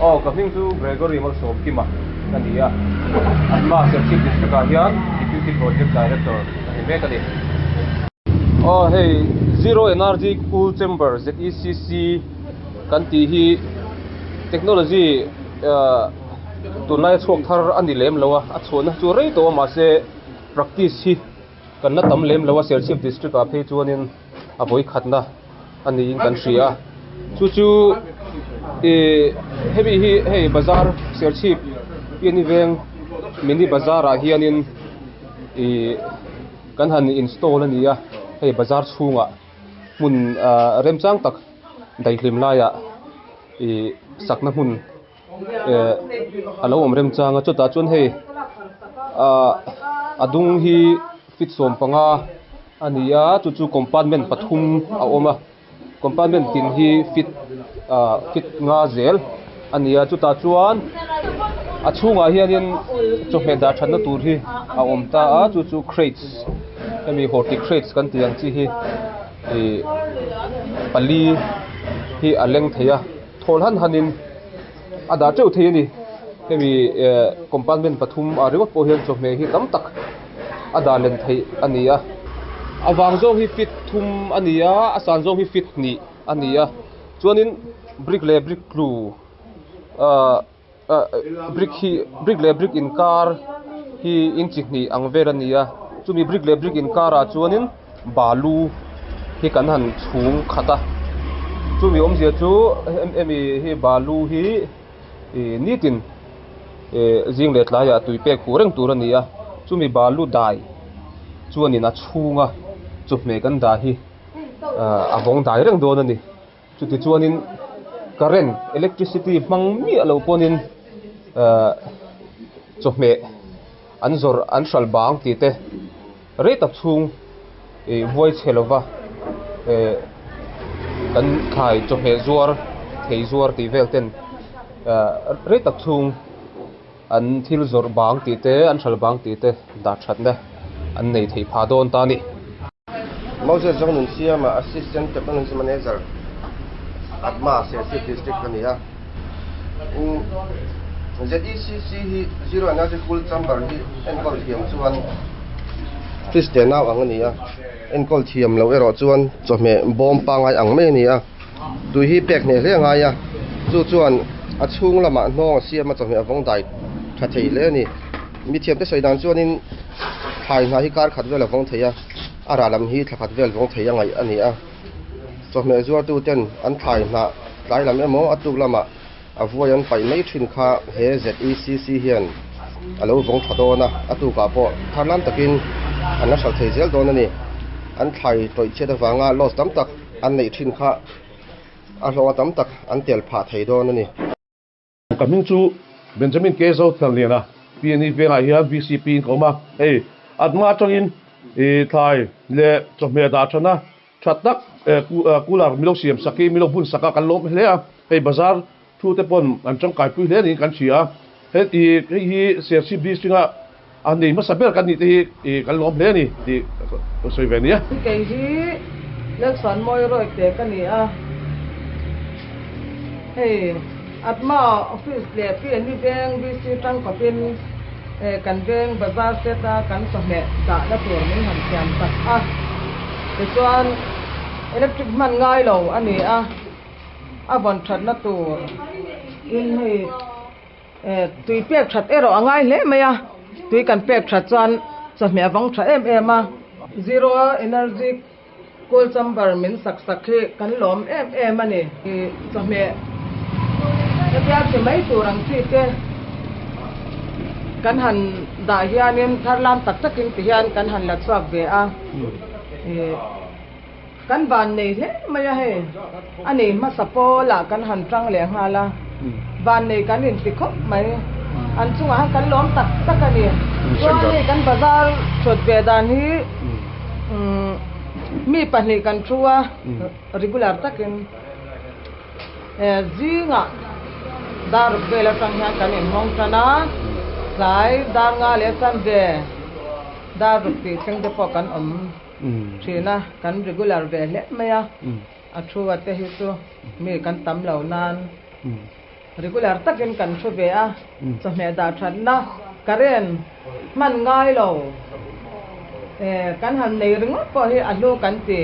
Aw, ka hming chu Gregory Malsawmkima ka ni a, Atma Serchhip District ah hian Deputy Project Director ka ni mek a ni. Aw, hei Zero Energy Cool Chamber, ZECC, kan tih hi technology tunlaia chhuak thar a ni lem lo a, a chhuahna chu rei tawh a mahse practice hi kan la tam lem lo a, Serchhip District ah phei chuanin a vawi khatna a niin kan hria a, chu chu ih hemi hi hei bazar Serchhip Piani veng mini bazar ah hianin ih kan han install a ni a, hei bazar chhungah hmun ah remchang tak daihlim laiah ih sakna hmun eh a lo awm remchang a chutah chuan hei ah a dung hi feet 15 a ni a chu chu compartment pathum a awm a compartment tin hi feet ah feet nga zel a ni a chutah chuan a chhungah hianin chawhmeh dah thatna tur hi a awm ta a chu chu crates hemi horti crates kan tih ang chi hi ih pali hi a leng thei a. Thawl han hanin a dah teuh thei a ni. Hemi eh compartment pathum ah ringawt pawh hian chawhmeh hi tam tak a dah len theih a ni a. A vang zawng hi feet thum a ni a, a san zawng hi feet hnih a ni a. Chuanin brick leh brick tlu ah ah brick hi brick leh brick inkar hi inchi hnih ang vel a ni a. Chumi brick leh brick inkar ah chuanin. Balu hi kan han chhung khat a, chumi awmzia chu hemi hi balu hi ih nitin ih zing leh tlaiah tui pek huh reng tur a ni a, chumi balu dai chuanin a chhunga chawhmeh kan dah hi ah a vawng dai reng dawn a ni. Chuti chuanin current electricity hmang miah lo pawnin ah chawhmeh an zawrh an hral bang tih te rei tak chhung ih vuai chhe lova eh kan thlai chawhmeh zuar thei zuar tih vel ten ah rei tak chhung an thil zawrh bang tih te an hral bang tih te dah thatna an nei theih phah dawn ta a ni. Moses Zongnun Siama Assistant Technology Manager Atma Serchhip District ka ni a. ZECC hi Zero Energy Cool Chamber hi enkawl thiam chuan fridge te nau ang a ni a, enkawl thiam loh erawh chuan chawhmeh bawm pangngai ang mai a ni a. Tui hi pek hneh hle a ngai a, chu chuan a chhung lamah hnawng a siam a chawhmeh a vawng dai tha thei hle a ni. Mi thiamte sawi dan chuanin thlai hna hi kar khat vel a vawng thei a, a rah lam hi thla khat vel vawng thei a ngaih a ni a. Chawhmeh zuartu ten an thlai hnah tlai lam emaw a tuk lamah a vuai an paih mai thin kha he ZECC hian a lo vawng tha dawn a, a tukah pawh thar lam takin an la hralh thei zel dawn a ni. An thlai tawih chhiat avanga loss tam tak an neih thin kha a hlawng a tam tak an tel phah thei dawn a ni. Ka hming chu Benjamin K. Zothanliana, PNE vengah hian VCP in ka awm a. Hei, Atma atangin i thlai leh chawhmeh dah thana tha tak cooler milo siam sak hi milo bun sak a kan lawm hle a. Hei bazar thu te pawn an tangkaipui hle niin kan hria a. Hei hei hi Serchhip District a a nei hmasa ber kan nih te hi kan lawm hle a ni tih ka sawi ve a nia. Kei hi Lalchhuanmawi Rawite ka ni a, hei Atma office leh PNB Bank VC tangkawpin kan veng bazar set a kan chawhmeh dahna tur min han siam sak a, tichuan electric hman ngai lo a ni a, a vawn thatna tur in hei. Tui pek that erawh a ngai hle mai a, tui kan pek that chuan chawhmeh a vang tha em em a. Zero energy cool chamber min sak sak hi kan lawm em em a ni. Chawhmeh hetia chi mai tur ang chi te kan han dah hianin thar lam tak takin ti hian kan han la chhuak ve a. Kan van nei hle mai a hei, a nei hmasa pawlah kan han tang leh nghal a, van nei kan inti khawp mai, an chungah hian kan lawm tak tak a ni. Chuan hei kan bazar thawt ve dan hi mi pahnih kan thu a, regular takin zingah dar ruk vel atang hian kan inhawng tan a, tlai dar nga leh chanve dar ruk tih thleng te pawh kan awm. Thin a, kan regular ve hle mai a, a thu a te hi chu mi kan tam lo nan Regular takin kan thu ve a, chawhmeh dah thatna current hman ngai lo kan han nei ringawt pawh hi a hlu kan ti.